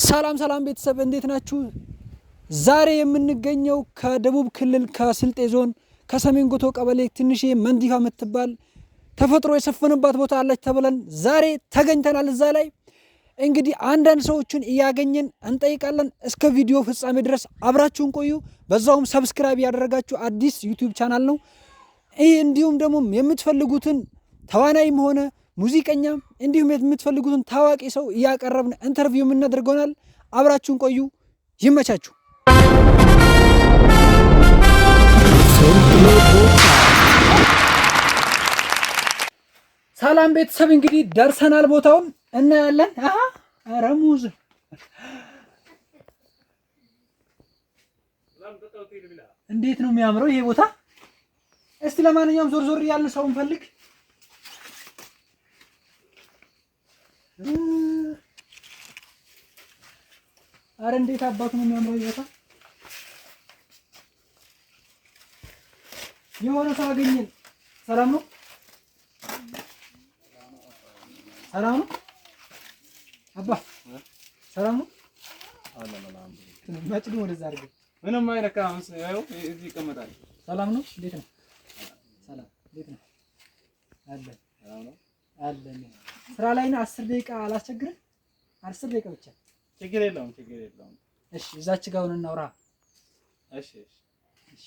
ሰላም ሰላም ቤተሰብ እንዴት ናችሁ? ዛሬ የምንገኘው ከደቡብ ክልል ከስልጤ ዞን ከሰሜን ጎቶ ቀበሌ ትንሽዬ መንዲፋ የምትባል ተፈጥሮ የሰፈነባት ቦታ አለች ተብለን ዛሬ ተገኝተናል። እዛ ላይ እንግዲህ አንዳንድ ሰዎችን እያገኘን እንጠይቃለን። እስከ ቪዲዮ ፍጻሜ ድረስ አብራችሁን ቆዩ። በዛውም subscribe ያደረጋችሁ አዲስ YouTube channel ነው። ይህ እንዲሁም ደግሞ የምትፈልጉትን ተዋናይም ሆነ ሙዚቀኛ እንዲሁም የምትፈልጉትን ታዋቂ ሰው እያቀረብን interview የምናደርገናል። አብራችሁን ቆዩ። ይመቻችሁ። ሰላም ቤተሰብ፣ እንግዲህ ደርሰናል። ቦታውን እናያለን። አሃ ኧረ ሙዝ እንዴት ነው የሚያምረው ይሄ ቦታ! እስቲ ለማንኛውም ዞር ዞር እያልን ሰው እንፈልግ። አረ እንዴት አባቱ ነው የሚያምረው ይሄ ቦታ! የሆነ ሰው አገኘን። ሰላም ነው፣ ሰላም ነው አባ፣ ሰላም ነው። ማጭዱ ወደዛ አድርገህ ምንም አይነካም። ያው እዚህ ይቀመጣል። ሰላም ነው። እንዴት ነው? ሰላም እንዴት ነው? አለን አለን። ስራ ላይ ነህ? 10 ደቂቃ አላስቸግርህ? 10 ደቂቃ ብቻ። ችግር የለውም፣ ችግር የለውም። እሺ፣ እዛች ጋር ሆነን እናውራ። እሺ፣ እሺ።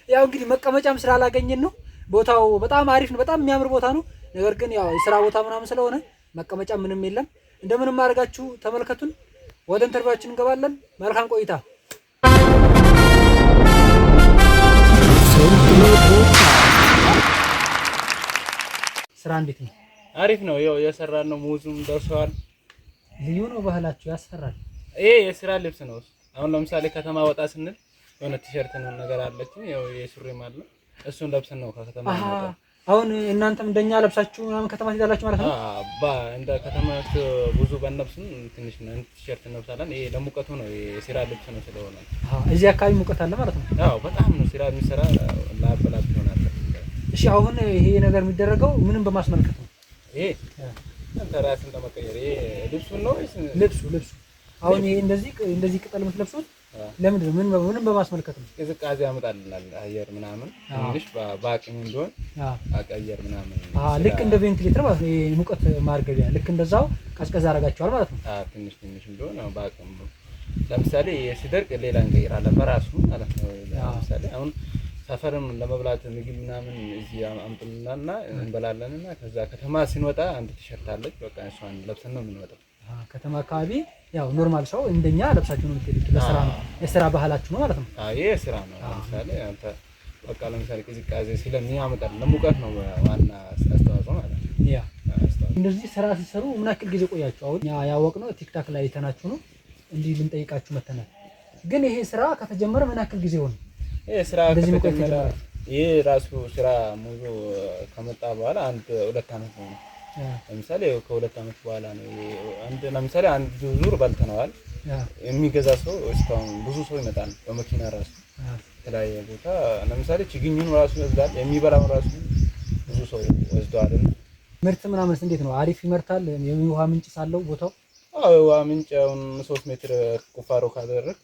ያው እንግዲህ መቀመጫም ስላላገኘን ነው። ቦታው በጣም አሪፍ ነው፣ በጣም የሚያምር ቦታ ነው። ነገር ግን ያው የስራ ቦታ ምናምን ስለሆነ መቀመጫ ምንም የለም። እንደምንም አድርጋችሁ ተመልከቱን። ወደ interview ኣችን እንገባለን። መልካም ቆይታ። ስራ እንዴት ነው? አሪፍ ነው። ያው የሰራን ነው። ሙዙም ደርሰዋል። ልዩ ነው ባህላችሁ፣ ያስፈራል። ይሄ የስራ ልብስ ነው። አሁን ለምሳሌ ከተማ ወጣ ስንል የሆነ ቲሸርት ነው ነገር አለችን፣ ያው የሱሪም አለ፣ እሱን ለብሰን ነው ከከተማ የምንወጣው። አሁን እናንተም እንደኛ ለብሳችሁ ምናምን ከተማ ትሄዳላችሁ ማለት ነው? እንደ ከተማ ብዙ ባንለብስም ትንሽ ነው ቲሸርት እንለብሳለን። ይሄ ለሙቀቱ ነው፣ የስራ ልብስ ነው ስለሆነ። እዚህ አካባቢ ሙቀት አለ ማለት ነው? አዎ በጣም ነው ስራ የሚሰራ ላብ ላብ ይሆናል። እሺ አሁን ይሄ ነገር የሚደረገው ምንም በማስመልከት ነው? ይሄ አንተ ራስን ለመቀየር ይሄ ልብሱን ነው ወይስ ልብሱ ልብሱ አሁን ይሄ እንደዚህ እንደዚህ ቅጠል የምትለብሱት ለምንድን ነው? ምንም በማስመልከት ነው? ቅዝቃዜ ያመጣልናል አየር ምናምን ትንሽ በአቅም ቢሆን አየር ምናምን ልክ እንደ ቬንቲሌተር ማለት ነው። ይሄ ሙቀት ማርገቢያ ልክ እንደዛው ቀዝቀዝ ያደርጋቸዋል ማለት ነው። ትንሽ ትንሽ ቢሆን በአቅም ለምሳሌ ሲደርቅ ሌላ እንቀይራለን በራሱ ማለት ነው። ለምሳሌ አሁን ሰፈርም ለመብላት ምግብ ምናምን እዚህ አምጥልናና እንበላለንና ከዛ ከተማ ስንወጣ አንድ ቲሸርት አለች፣ በቃ እሷን ለብሰን ነው የምንወጣው። ከተማ አካባቢ ያው normal ሰው እንደኛ ለብሳችሁ ነው የምትሄዱት። ለስራ ነው፣ የስራ ባህላችሁ ነው ማለት ነው። አዎ ይሄ ስራ ነው። ለምሳሌ አንተ በቃ ለምሳሌ ቅዝቃዜ ስለሚያመጣል ለሙቀት ነው ዋና አስተዋጽኦ ማለት ነው። ያ እንደዚህ ስራ ሲሰሩ ምን ያክል ጊዜ ቆያችሁ? አሁን እኛ ያወቅነው TikTok ላይ አይተናችሁ ነው እንዲህ ልንጠይቃችሁ መተናል። ግን ይሄ ስራ ከተጀመረ ምን ያክል ጊዜ ሆነ? ይሄ ስራ ከተጀመረ ይሄ ራሱ ስራ ሙሉ ከመጣ በኋላ አንድ 2 ዓመት ነው። ለምሳሌ ከ2 ዓመት በኋላ ነው። አንድ ለምሳሌ አንድ ዙር በልተነዋል። የሚገዛ ሰው እስካሁን ብዙ ሰው ይመጣል በመኪና ራሱ የተለያየ ቦታ ለምሳሌ ችግኙን ራሱ ይወስዳል፣ የሚበላውን ራሱ ብዙ ሰው ወስደዋል። ምርት ምናምን እንዴት ነው? አሪፍ ይመርታል። የውሃ ምንጭ ሳለው ቦታው? አዎ የውሃ ምንጭ አሁን 3 ሜትር ቁፋሮ ካደረግ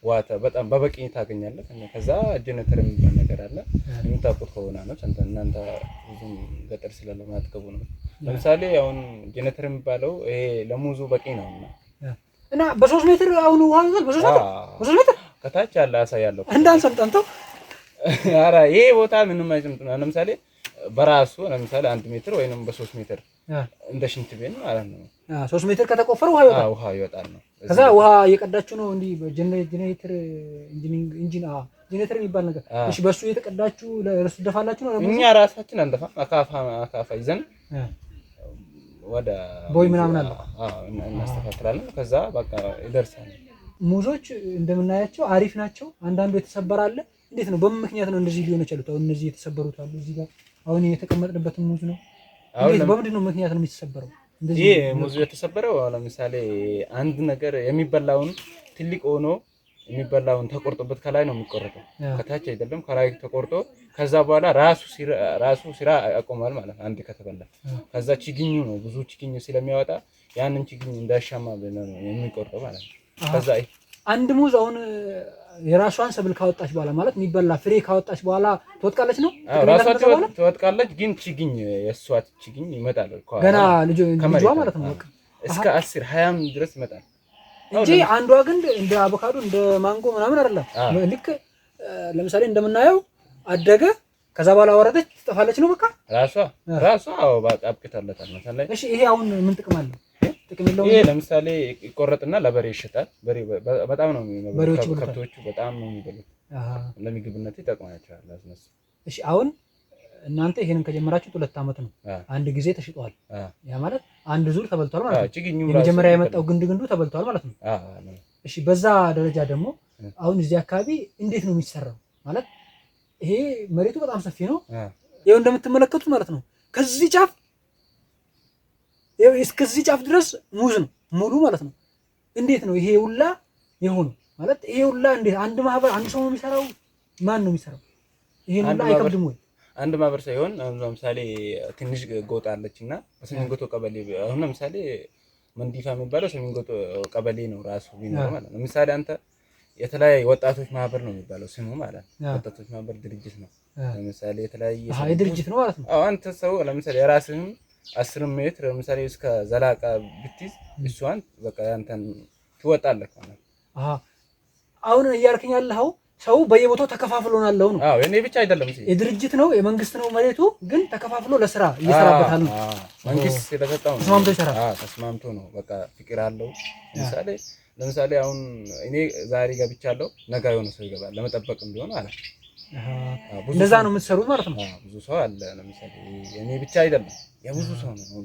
ውሃ በጣም በበቂ ታገኛለህ። ከዛ ጄኔሬተር የሚባል ነገር አለ የምታውቁት ከሆነ ነው። እናንተ ብዙም ገጠር ስለማትገቡ ነው። ለምሳሌ አሁን ጄኔሬተር የሚባለው ይሄ ለሙዙ በቂ ነው እና በ3 ሜትር አሁን ውሃ ይዟል። በ3 ሜትር በ3 ሜትር ከታች ያለ አሳያለሁ እንዳንሰምጠንተው። ኧረ ይሄ ቦታ ምንም አይሰምጥም። ለምሳሌ በራሱ ለምሳሌ 1 ሜትር ወይንም በ3 ሜትር እንደ ሽንት ቤት ማለት ነው። 3 ሜትር ከተቆፈረ ውሃ ይወጣል። ውሃ ይወጣል ነው። ከዛ ውሃ እየቀዳችሁ ነው እንዲህ በጄኔሬተር engine ጄኔሬተር የሚባል ነገር እሺ፣ በሱ እየተቀዳችሁ ለእርሱ ትደፋላችሁ ነው? እኛ ራሳችን አንደፋም። አካፋ አካፋ ይዘን ወደ ቦይ ምናምን አለ እናስተካክላለን። ከዛ በቃ ይደርሳል። ሙዞች እንደምናያቸው አሪፍ ናቸው። አንዳንዱ የተሰበረ አለ። እንዴት ነው? በምን ምክንያት ነው እንደዚህ ሊሆን የቻሉት? አሁን እነዚህ የተሰበሩት አሉ እዚህ ጋር አሁን የተቀመጥንበት ሙዝ ነው። እንዴት በምንድን ነው ምክንያት ነው የሚሰበረው? ይሄ ሙዙ የተሰበረው ለምሳሌ አንድ ነገር የሚበላውን ትልቅ ሆኖ የሚበላውን ተቆርጦበት ከላይ ነው የሚቆረጠው፣ ከታች አይደለም። ከላይ ተቆርጦ ከዛ በኋላ ራሱ ስራ ያቆማል ማለት ነው። አንድ ከተበላ ከዛ ችግኙ ነው ብዙ ችግኝ ስለሚያወጣ ያንን ችግኝ እንዳይሻማ ነው የሚቆርጠው ማለት ነው። ከዛ አንድ ሙዝ አሁን የራሷን ሰብል ካወጣች በኋላ ማለት የሚበላ ፍሬ ካወጣች በኋላ ትወጥቃለች ነው። ራሷ ትወጥቃለች፣ ግን ችግኝ የእሷ ችግኝ ይመጣል ገና ልጇ ማለት ነው። በቃ እስከ 10 20 ድረስ ይመጣል እንጂ አንዷ ግንድ እንደ አቮካዶ እንደ ማንጎ ምናምን አይደለም። ልክ ለምሳሌ እንደምናየው አደገ፣ ከዛ በኋላ ወረደች፣ ትጠፋለች ነው በቃ ራሷ ራሷ። አዎ በቃ አብቅታለታል። መሰለኝ። እሺ ይሄ አሁን ምን ጥቅም አለው? ጥቅም የለውም። ይሄ ለምሳሌ ይቆረጥና ለበሬ ይሸጣል። በሬ በጣም ነው የሚበሉት፣ ከብቶቹ በጣም ነው የሚበሉት። ለምግብነት ይጠቅማቸዋል ለእነሱ። እሺ አሁን እናንተ ይሄንን ከጀመራችሁት 2 ዓመት ነው። አንድ ጊዜ ተሽጧል። ያ ማለት አንድ ዙር ተበልቷል ማለት ነው። የመጀመሪያ የመጣው ግንዱ ተበልቷል ማለት ነው። እሺ በዛ ደረጃ ደግሞ አሁን እዚህ አካባቢ እንዴት ነው የሚሰራው? ማለት ይሄ መሬቱ በጣም ሰፊ ነው። ይኸው እንደምትመለከቱት ማለት ነው። ከዚህ ጫፍ እስከዚህ ጫፍ ድረስ ሙዝ ነው ሙሉ ማለት ነው። እንዴት ነው ይሄ ሁላ የሆነው? ማለት ይሄ ሁላ እንዴት አንድ ማህበር አንድ ሰው ነው የሚሰራው? ማን ነው የሚሰራው? ይሄን ሁላ አይከብድም ወይ? አንድ ማህበር ሳይሆን ለምሳሌ ትንሽ ጎጥ አለችና በሰሜን ጎቶ ቀበሌ አሁን ለምሳሌ መንዲፋ የሚባለው ሰሜን ጎቶ ቀበሌ ነው ራሱ ቢኖር ማለት ነው። ለምሳሌ አንተ የተለያየ ወጣቶች ማህበር ነው የሚባለው ስሙ ማለት ነው። ወጣቶች ማህበር ድርጅት ነው። ለምሳሌ የተለያየ ድርጅት ነው ማለት ነው። አዎ አንተ ሰው ለምሳሌ የራስህን 10 ሜትር ለምሳሌ እስከ ዘላቃ ብትይዝ እሷን በቃ አንተን ትወጣለህ ማለት ነው። አሃ አሁን እያልከኝ ያለኸው ሰው በየቦታው ተከፋፍሎናል ነው። አዎ የኔ ብቻ አይደለም፣ የድርጅት ነው የመንግስት ነው መሬቱ፣ ግን ተከፋፍሎ ለስራ እየሰራበታል ነው። መንግስት ስለሰጠው ነው። ተስማምቶ ይሰራል። አዎ ተስማምቶ ነው። በቃ ፍቅር አለው። ለምሳሌ አሁን እኔ ዛሬ ገብቻለሁ፣ ነገ የሆነ ሰው ይገባል። ለመጠበቅም ቢሆን ማለት ነው። እንደዛ ነው የምትሰሩት ማለት ነው። ብዙ ሰው አለ። ለምሳሌ የኔ ብቻ አይደለም፣ የብዙ ሰው ነው።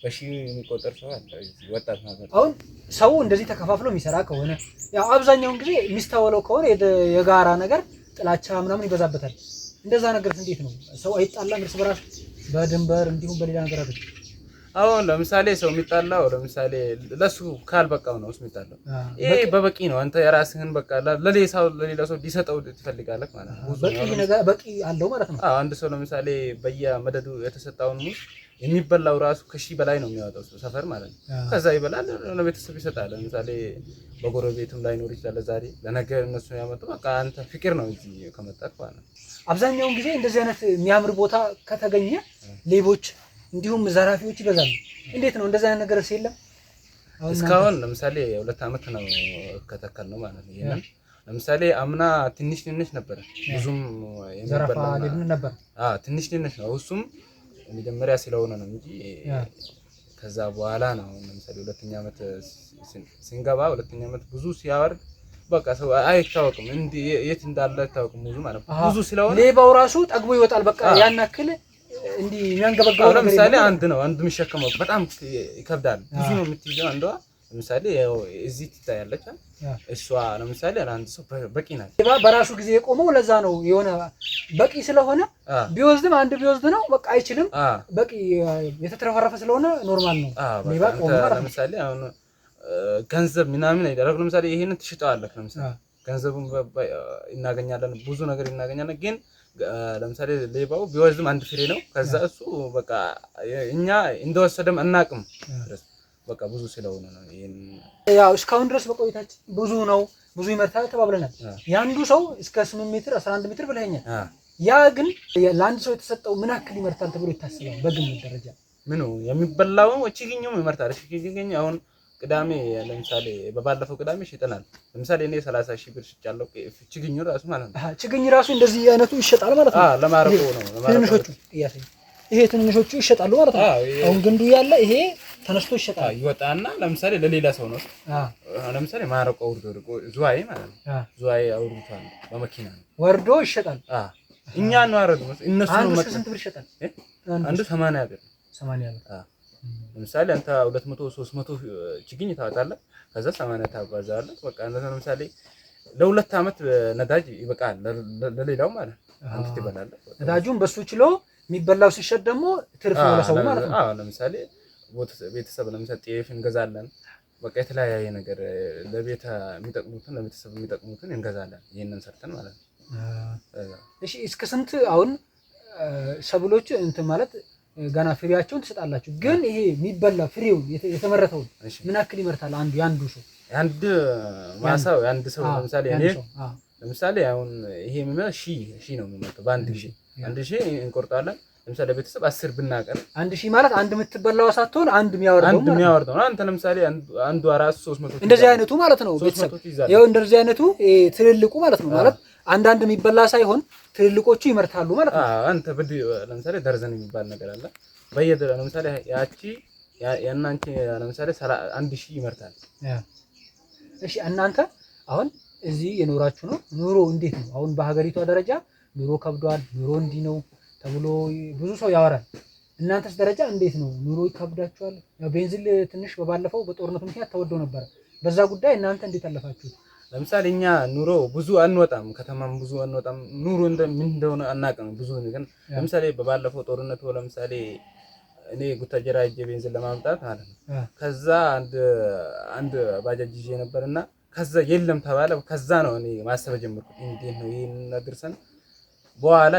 በሺህ የሚቆጠር ሰው አለ እዚህ ወጣት ማህበር። አሁን ሰው እንደዚህ ተከፋፍሎ የሚሰራ ከሆነ ያው አብዛኛውን ጊዜ የሚስተዋለው ከሆነ የጋራ ነገር ጥላቻ ምናምን ይበዛበታል። እንደዛ ነገር እንዴት ነው ሰው አይጣላም እርስ በራሱ በድንበር እንዲሁም በሌላ ነገር አይደል? አሁን ለምሳሌ ሰው የሚጣላው ለምሳሌ ለሱ ካልበቃው ነው እሱ የሚጣላው። ይሄ በበቂ ነው። አንተ የራስህን በቃ ለሌላ ሰው ሊሰጠው ትፈልጋለህ ማለት ነው። በቂ ነገር በቂ አለው ማለት ነው። አዎ አንድ ሰው ለምሳሌ በየመደዱ የተሰጣውን ሙዝ የሚበላው ራሱ ከሺህ በላይ ነው የሚያወጣው ሰፈር ማለት ነው። ከዛ ይበላል፣ ለቤተሰብ ይሰጣል። ለምሳሌ በጎረቤቱም ላይኖር ይችላል ዛሬ ለነገ እነሱ ያመጡ በቃ አንተ ፍቅር ነው እዚህ ከመጣህ ማለት ነው። አብዛኛውን ጊዜ እንደዚህ አይነት የሚያምር ቦታ ከተገኘ ሌቦች እንዲሁም ዘራፊዎች ይበዛሉ። እንዴት ነው እንደዚህ አይነት ነገር የለም? እስካሁን ለምሳሌ 2 ዓመት ነው ከተከል ነው ማለት ነው። ይሄንን ለምሳሌ አምና ትንሽ ትንሽ ነበር፣ ብዙም ዘረፋ ሌብነት ነበር። አዎ ትንሽ ትንሽ ነው፣ እሱም መጀመሪያ ስለሆነ ነው እንጂ ከዛ በኋላ ነው። ለምሳሌ ሁለተኛ ዓመት ስንገባ ሁለተኛ ዓመት ብዙ ሲያወርድ በቃ ሰው አይታወቅም፣ እንዲ የት እንዳለ አይታወቅም። ብዙ ማለት ነው ብዙ ስለሆነ ሌባው ራሱ ጠግቦ ይወጣል። በቃ ያን ያክል እንዲህ የሚያንገበግበው ነገር ለምሳሌ አንድ ነው አንዱ የሚሸከመው በጣም ይከብዳል። ብዙ ነው የምትይዘው አንዷ ለምሳሌ ያው እዚህ ትታያለች። እሷ ለምሳሌ ለአንድ ሰው በቂ ናት። ሌባ በራሱ ጊዜ የቆመው ለዛ ነው የሆነ በቂ ስለሆነ ቢወስድም አንድ ቢወስድ ነው በቃ አይችልም። በቂ የተትረፈረፈ ስለሆነ normal ነው ሌባ ቆመ ማለት ነው። ለምሳሌ አሁን ገንዘብ ምናምን አይደረግ። ለምሳሌ ይሄንን ትሽጠዋለህ። ለምሳሌ ገንዘቡን እናገኛለን፣ ብዙ ነገር እናገኛለን። ግን ለምሳሌ ሌባው ቢወስድም አንድ ፍሬ ነው። ከዛ እሱ በቃ እኛ እንደወሰደም አናውቅም። በቃ ብዙ ስለሆነ ነው። ይሄን ያው እስካሁን ድረስ በቆይታችን ብዙ ነው ብዙ ይመርታል ተባብለናል። የአንዱ ሰው እስከ 8 ሜትር 11 ሜትር ብለኸኛል። ያ ግን ለአንድ ሰው የተሰጠው ምን ያክል ይመርታል ተብሎ ይታሰባል? በግምት ደረጃ ምኑ የሚበላው ችግኙም ይመርታል። ችግኝ አሁን ቅዳሜ ለምሳሌ በባለፈው ቅዳሜ ሽጠናል። ለምሳሌ እኔ 30 ሺህ ብር ሽጫለሁ። ችግኙ ራሱ ማለት ነው። ችግኝ ራሱ እንደዚህ አይነቱ ይሸጣል ማለት ነው። ለማረቆ ነው። ትንንሾቹ ይሄ ትንንሾቹ ይሸጣሉ ማለት ነው። አሁን ግንዱ ያለ ይሄ ተነስቶ ይሸጣል። ይወጣና ለምሳሌ ለሌላ ሰው ነው። ለምሳሌ ማረቆ አውርዶ ዝዋይ ማለት ነው። ዝዋይ አውርዶታል በመኪና ነው ወርዶ ይሸጣል። እኛ ነው አረዱ እነሱ ነው። አንዱ ስንት ብር ይሸጣል? አንዱ 80 ብር። 80 ብር። ለምሳሌ አንተ 200 300 ችግኝ ታወጣለህ። ከዛ 80 ታባዛለህ። በቃ አንተ ለምሳሌ ለሁለት ዓመት ነዳጅ ይበቃል ለሌላው ማለት ነው። አንተ ትበላለህ። ነዳጁን በሱ ችሎ የሚበላው ሲሸጥ ደግሞ ትርፍ ነው ለሰው ማለት ነው። አዎ ለምሳሌ ቤተሰብ ለምሳሌ ጤፍ እንገዛለን፣ በቃ የተለያየ ነገር ለቤት የሚጠቅሙትን ለቤተሰብ የሚጠቅሙትን እንገዛለን። ይህንን ሰርተን ማለት ነው። እሺ እስከ ስንት አሁን ሰብሎች እንትን ማለት ገና ፍሬያቸውን ትሰጣላችሁ፣ ግን ይሄ የሚበላ ፍሬውን የተመረተውን ምን ያክል ይመርታል? አንዱ የአንዱ ሰው የአንድ ማሳው የአንድ ሰው ለምሳሌ እኔ ለምሳሌ አሁን ይሄ የሚመጣ ሺህ ሺህ ነው የሚመጣው በአንድ ጊዜ 1000 እንቆርጣለን። ለምሳሌ ቤተሰብ 10 ብናቀርብ 1000 ማለት አንድ የምትበላው ሳትሆን አንድ የሚያወርደው አንድ የሚያወርደው ነው። አንተ ለምሳሌ አንዱ አራሱ 300 እንደዚህ አይነቱ ማለት ነው። ቤተሰብ ይኸው እንደዚህ አይነቱ ትልልቁ ማለት ነው። ማለት አንዳንድ የሚበላ ሳይሆን ትልልቆቹ ይመርታሉ ማለት ነው። አንተ ብድ ለምሳሌ ደርዘን የሚባል ነገር አለ። በየደ ለምሳሌ ያቺ ያናንቺ ለምሳሌ 1000 ይመርታል። እሺ እናንተ አሁን እዚህ የኖራችሁ ነው። ኑሮ እንዴት ነው አሁን? በሀገሪቷ ደረጃ ኑሮ ከብዷል፣ ኑሮ እንዲህ ነው ተብሎ ብዙ ሰው ያወራል። እናንተስ ደረጃ እንዴት ነው? ኑሮ ይከብዳችኋል? ያው ቤንዚን ትንሽ በባለፈው በጦርነቱ ምክንያት ተወዶ ነበረ። በዛ ጉዳይ እናንተ እንዴት አለፋችሁት? ለምሳሌ እኛ ኑሮ ብዙ አንወጣም፣ ከተማም ብዙ አንወጣም። ኑሮ ምን እንደሆነ አናውቅም። ብዙ ግን ለምሳሌ በባለፈው ጦርነቱ ለምሳሌ እኔ ጉታጀራ ሄጄ ቤንዚን ለማምጣት ማለት ነው። ከዛ አንድ ባጃጅ ይዤ ነበርና ከዛ የለም ተባለ። ከዛ ነው እኔ ማሰብ ጀመርኩት። እንዴት ነው ይሄን አድርሰን በኋላ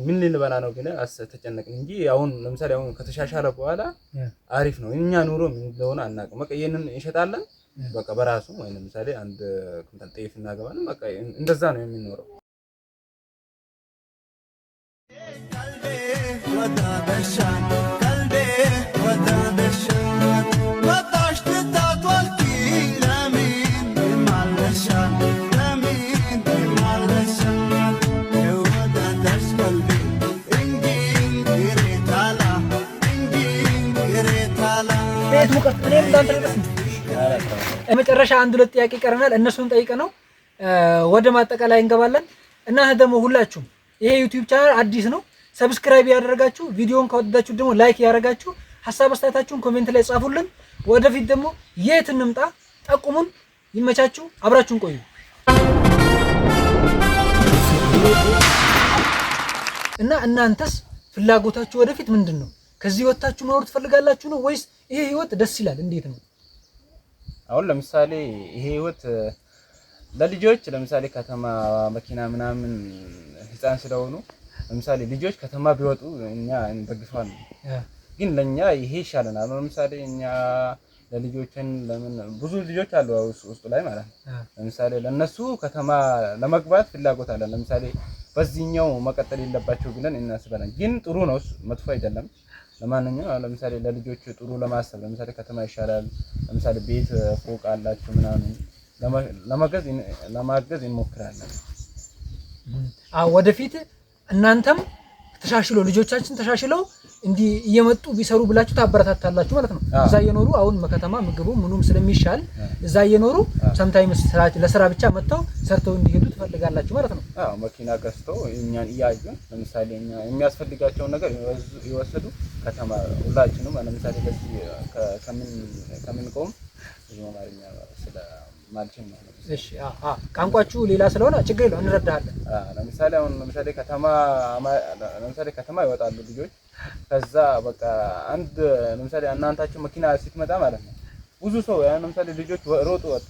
ምን ልንበላ ነው ብለን ተጨነቅን እንጂ አሁን ለምሳሌ አሁን ከተሻሻለ በኋላ አሪፍ ነው። እኛ ኑሮ ምን እንደሆነ አናውቅም። በቃ ይሄንን እንሸጣለን በቃ በራሱ ወይ ለምሳሌ አንድ ኩንታል ጤፍ እናገባለን። በቃ እንደዛ ነው የሚኖረው። ቤት ሙቀት እኔም እንዳንተ መጨረሻ አንድ ሁለት ጥያቄ ቀረናል። እነሱን ጠይቀ ነው ወደ ማጠቃላይ እንገባለን። እናንተ ደግሞ ሁላችሁም ይሄ YouTube channel አዲስ ነው፣ subscribe ያደረጋችሁ ቪዲዮን ከወደዳችሁ ደግሞ like ያደረጋችሁ ሀሳብ አስተያየታችሁን comment ላይ ጻፉልን። ወደፊት ደግሞ የት እንምጣ ጠቁሙን። ይመቻችሁ፣ አብራችሁን ቆዩ። እና እናንተስ ፍላጎታችሁ ወደፊት ምንድን ነው? ከዚህ ወጥታችሁ መኖር ትፈልጋላችሁ ነው ወይስ ይሄ ህይወት ደስ ይላል? እንዴት ነው? አሁን ለምሳሌ ይሄ ህይወት ለልጆች ለምሳሌ ከተማ መኪና ምናምን ህፃን ስለሆኑ ለምሳሌ ልጆች ከተማ ቢወጡ እኛ እንደግፋለን፣ ግን ለኛ ይሄ ይሻለናል። ለምሳሌ እኛ ለልጆችን ለምን ብዙ ልጆች አሉ ውስጡ ላይ ማለት ነው። ለምሳሌ ለነሱ ከተማ ለመግባት ፍላጎት አለን። ለምሳሌ በዚህኛው መቀጠል የለባቸው ብለን እናስባለን። ግን ጥሩ ነው፣ መጥፎ አይደለም። ለማንኛውም ለምሳሌ ለልጆች ጥሩ ለማሰብ ለምሳሌ ከተማ ይሻላል። ለምሳሌ ቤት ፎቅ አላቸው ምናምን ለማገዝ እንሞክራለን። አዎ ወደፊት እናንተም ተሻሽሎ ልጆቻችን ተሻሽለው እንዲህ እየመጡ ቢሰሩ ብላችሁ ታበረታታላችሁ ማለት ነው። እዛ እየኖሩ አሁን ከተማ ምግቡ ምኑም ስለሚሻል እዛ እየኖሩ sometimes ለስራ ብቻ መጥተው ሰርተው እንዲሄዱ ትፈልጋላችሁ ማለት ነው። አዎ መኪና ገዝተው እኛን እያዩ ለምሳሌ እኛ የሚያስፈልጋቸውን ነገር ይወስዱ ከተማ ሁላችንም ለምሳሌ በዚህ ከምንቆም ብዙ አማርኛ ስለማልችል ነው። እሺ ቋንቋችሁ ሌላ ስለሆነ ችግር የለውም እንረዳሃለን። ለምሳሌ አሁን ለምሳሌ ከተማ ለምሳሌ ከተማ ይወጣሉ ልጆች። ከዛ በቃ አንድ ለምሳሌ እናንታችሁ መኪና ስትመጣ ማለት ነው ብዙ ሰው ያ ለምሳሌ ልጆች ሮጡ ወጡ።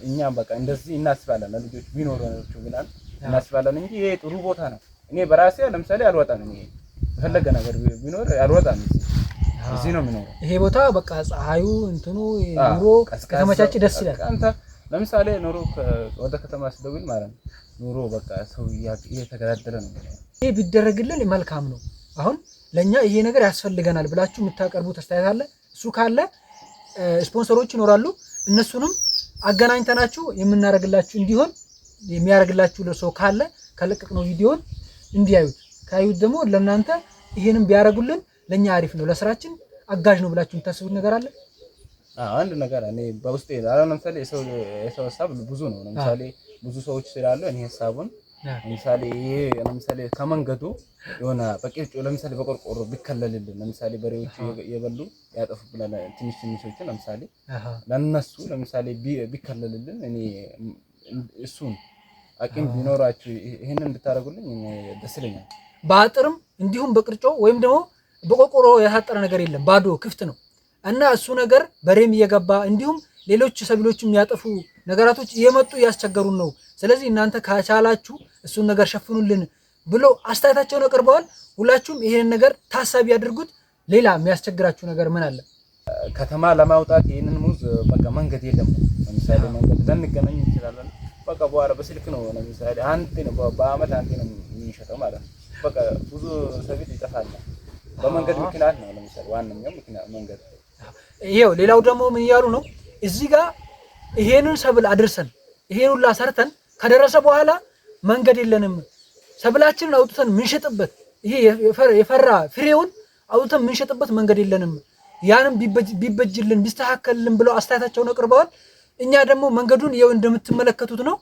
እኛም በቃ እንደዚህ እናስባለን ለልጆች ቢኖራቸው ብለን እናስባለን እንጂ ይሄ ጥሩ ቦታ ነው። እኔ በራሴ ለምሳሌ አልወጣም። እኔ የፈለገ ነገር ቢኖር አልወጣም። እዚህ ነው የሚኖረው። ይሄ ቦታ በቃ ፀሐዩ እንትኑ ኑሮ ከተመቻቸ ደስ ይላል። አንተ ለምሳሌ ኑሮ ወደ ከተማ ስደውል ማለት ነው ኑሮ በቃ ሰው እየተገዳደለ ነው። ይሄ ቢደረግልን መልካም ነው። አሁን ለኛ ይሄ ነገር ያስፈልገናል ብላችሁ የምታቀርቡት አስተያየት አለ? እሱ ካለ ስፖንሰሮች ይኖራሉ። እነሱንም አገናኝተናችሁ የምናደርግላችሁ እንዲሆን የሚያደርግላችሁ ለሰው ካለ ከለቀቅነው ቪዲዮን እንዲያዩት ካዩት ደግሞ ለእናንተ ይሄንም ቢያደርጉልን ለኛ አሪፍ ነው፣ ለስራችን አጋዥ ነው ብላችሁ የምታስቡት ነገር አለ? አንድ ነገር እኔ በውስጤ አሁን ለምሳሌ የሰው ሀሳብ ብዙ ነው። ለምሳሌ ብዙ ሰዎች ስላሉ እኔ ሀሳቡን ለምሳሌ ይሄ ለምሳሌ ከመንገዱ የሆነ በቂርጮ ለምሳሌ በቆርቆሮ ቢከለልልን ለምሳሌ በሬዎቹ የበሉ ያጠፉብናል ትንሽ ትንሾችን ለምሳሌ ለነሱ ለምሳሌ ቢከለልልን እኔ እሱን አቅም ቢኖራችሁ ይሄንን እንድታደርጉልኝ እኔ ደስ ይለኛል። በአጥርም እንዲሁም በቅርጮ ወይም ደግሞ በቆርቆሮ የታጠረ ነገር የለም፣ ባዶ ክፍት ነው እና እሱ ነገር በሬም እየገባ እንዲሁም ሌሎች ሰብሎች የሚያጠፉ ነገራቶች እየመጡ እያስቸገሩን ነው። ስለዚህ እናንተ ከቻላችሁ እሱን ነገር ሸፍኑልን ብሎ አስተያየታቸውን አቅርበዋል። ሁላችሁም ይሄንን ነገር ታሳቢ ያድርጉት። ሌላ የሚያስቸግራችሁ ነገር ምን አለ? ከተማ ለማውጣት ይህንን ሙዝ በቃ መንገድ የለም። ለምሳሌ መንገድ ልንገናኝ እንችላለን። በቃ በኋላ በስልክ ነው። ለምሳሌ አንዴ ነው በአመት አንዴ ነው የሚሸጠው ማለት ነው። በቃ ብዙ ሰብል ይጠፋል በመንገድ ምክንያት ነው። ለምሳሌ ዋነኛው ምክንያት መንገድ። ይሄው ሌላው ደግሞ ምን እያሉ ነው እዚህ ጋር ይሄንን ሰብል አድርሰን ይሄን ሁላ ሰርተን ከደረሰ በኋላ መንገድ የለንም። ሰብላችንን አውጥተን ምንሸጥበት ይሄ የፈራ ፍሬውን አውጥተን ምንሸጥበት መንገድ የለንም። ያንም ቢበጅልን ቢስተካከልልን ብለው አስተያየታቸውን አቅርበዋል። እኛ ደግሞ መንገዱን ይኸው እንደምትመለከቱት ነው።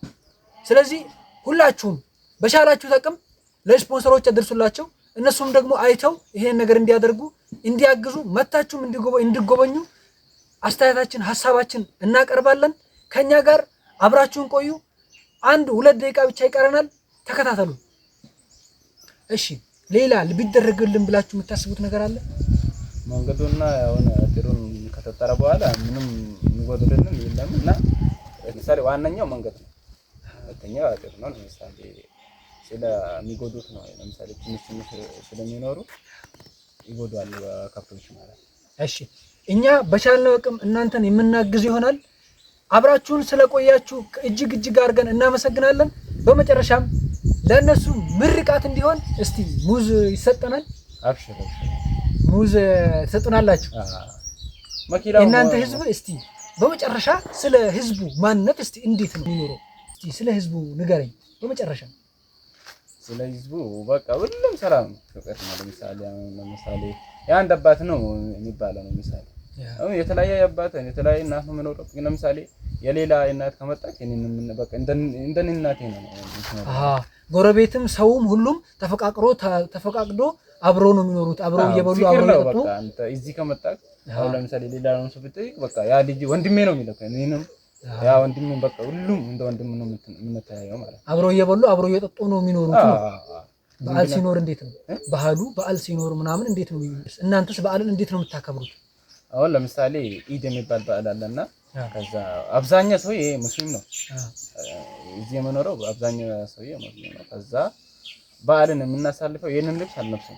ስለዚህ ሁላችሁም በቻላችሁት አቅም ለስፖንሰሮች አድርሱላቸው። እነሱም ደግሞ አይተው ይሄን ነገር እንዲያደርጉ እንዲያግዙ፣ መታችሁም እንዲጎበኙ አስተያየታችን ሀሳባችን እናቀርባለን። ከኛ ጋር አብራችሁን ቆዩ። 1-2 ደቂቃ ብቻ ይቀረናል። ተከታተሉ። እሺ፣ ሌላ ቢደረግልን ብላችሁ የምታስቡት ነገር አለ? መንገዱና የሆነ አጥሩን ከተጠረ በኋላ ምንም የሚጎድልንም የለም እና ለምሳሌ ዋነኛው መንገድ ነው። ሁለተኛው አጥር ነው። ለምሳሌ ስለሚጎዱት ነው። ለምሳሌ ትንሽ ትንሽ ስለሚኖሩ ይጎዳሉ ከብቶች ማለት ነው። እሺ፣ እኛ በቻልነው አቅም እናንተን የምናግዝ ይሆናል። አብራችሁን ስለቆያችሁ እጅግ እጅግ አድርገን እናመሰግናለን። በመጨረሻም ለእነሱ ምርቃት እንዲሆን እስቲ ሙዝ ይሰጠናል። አብሽር አብሽር፣ ሙዝ ትሰጡናላችሁ። መኪናው የእናንተ ህዝብ እስቲ በመጨረሻ ስለ ህዝቡ ማንነት እስቲ እንዴት ነው የሚኖረው? እስቲ ስለ ህዝቡ ንገረኝ በመጨረሻ። ስለ ህዝቡ በቃ ሁሉም ሰላም ነው፣ ፍቅር ነው። ለምሳሌ አሁን ለምሳሌ የአንድ አባት ነው የሚባለው ነው። ለምሳሌ አሁን የተለያየ አባት የተለያየ እናት ነው የምኖረው። ግን ለምሳሌ የሌላ እናት ከመጣች እኔን በቃ እንደ እናቴ ነው። አሃ፣ ጎረቤትም ሰውም ሁሉም ተፈቃቅሮ ተፈቃቅዶ አብሮ ነው የሚኖሩት። አብሮ እየበሉ ፍቅር አብሮ ነው። እየጠጡ በቃ አንተ እዚህ ከመጣህ አሁን ለምሳሌ ሌላ ሰው ብትጠይቅ በቃ ያ ልጅ ወንድሜ ነው የሚለው፣ እኔንም ያ ወንድሜ በቃ ሁሉም እንደ ወንድም ነው የምንተያየው ማለት ነው። አብሮ እየበሉ አብሮ እየጠጡ ነው የሚኖሩት ነው። በዓል ሲኖር እንዴት ነው ባህሉ? በዓል ሲኖር ምናምን እንዴት ነው? እናንተስ በዓልን እንዴት ነው የምታከብሩት? አሁን ለምሳሌ ኢድ የሚባል በዓል አለና ከዛ አብዛኛው ሰው ይሄ ሙስሊም ነው። እዚህ የምኖረው አብዛኛው ሰው ሙስሊም ነው። ከዛ በዓልን የምናሳልፈው ይሄንን ልብስ አልለብስም።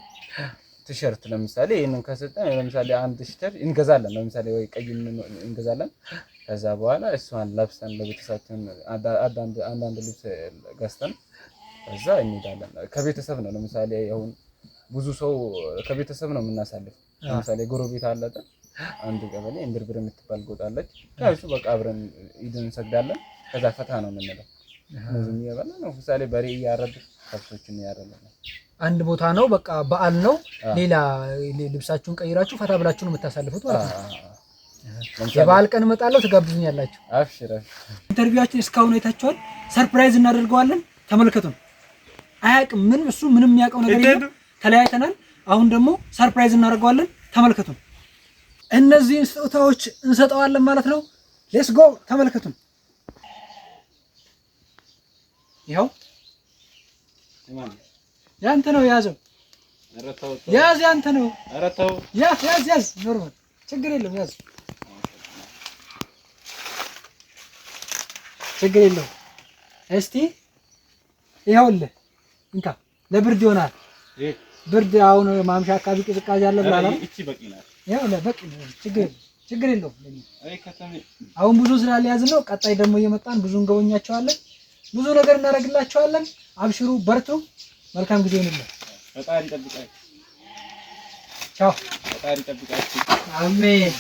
ቲሸርት ለምሳሌ ይሄንን ከሰጠን ለምሳሌ አንድ ቲሸርት እንገዛለን። ለምሳሌ ወይ ቀይ እንገዛለን። ከዛ በኋላ እሷን ለብሰን ለቤተሰባችን አንዳንድ ልብስ ገዝተን ከዛ እንሄዳለን። ከቤተሰብ ነው ለምሳሌ አሁን ብዙ ሰው ከቤተሰብ ነው የምናሳልፈው። ለምሳሌ ጎረቤት አለ አንድ ቀበሌ እንብርብር የምትባል ጎጥ አለች። ከእሱ በቃ አብረን ኢድን እንሰግዳለን። ከዛ ፈታ ነው የምንለው። ሙዝም እየበላን ነው። ለምሳሌ በሬ እያረድን ከብቶችን እያረድን ነው። አንድ ቦታ ነው በቃ በዓል ነው። ሌላ ልብሳችሁን ቀይራችሁ ፈታ ብላችሁ ነው የምታሳልፉት ማለት ነው። የበዓል ቀን እመጣለሁ፣ ትጋብዙኛላችሁ። አብሽር አብሽር። interview ኣችን እስካሁን አይታችኋል። surprise እናደርገዋለን። ተመልከቱን። አያውቅም ምንም፣ እሱ ምንም የሚያውቀው ነገር የለም። ተለያይተናል። አሁን ደግሞ surprise እናደርገዋለን። ተመልከቱን። እነዚህን ስጦታዎች እንሰጠዋለን ማለት ነው። Let's go። ተመልከቱን። ይኸው ያንተ ነው፣ ያዘው፣ ያዝ፣ ያንተ ነው። ያዝ ያዝ ያዝ። Normal፣ ችግር የለውም። ያዝ፣ ችግር የለውም። እስቲ ይኸውልህ እንካ፣ ለብርድ ይሆናል። ብርድ አሁን ማምሻ አካባቢ ቅዝቃዜ አለ ብላላ። ይኸው በቂ ነው። ችግር የለውም። አሁን ብዙ ስላልያዝን ነው። ቀጣይ ደግሞ እየመጣን ብዙ እንጎበኛቸዋለን። ብዙ ነገር እናደርግላቸዋለን። አብሽሩ፣ በርቱ። መልካም ጊዜ ይሁንልን። ፈጣሪ ይጠብቃችሁ። ቻው። ፈጣሪ ይጠብቃችሁ። አሜን።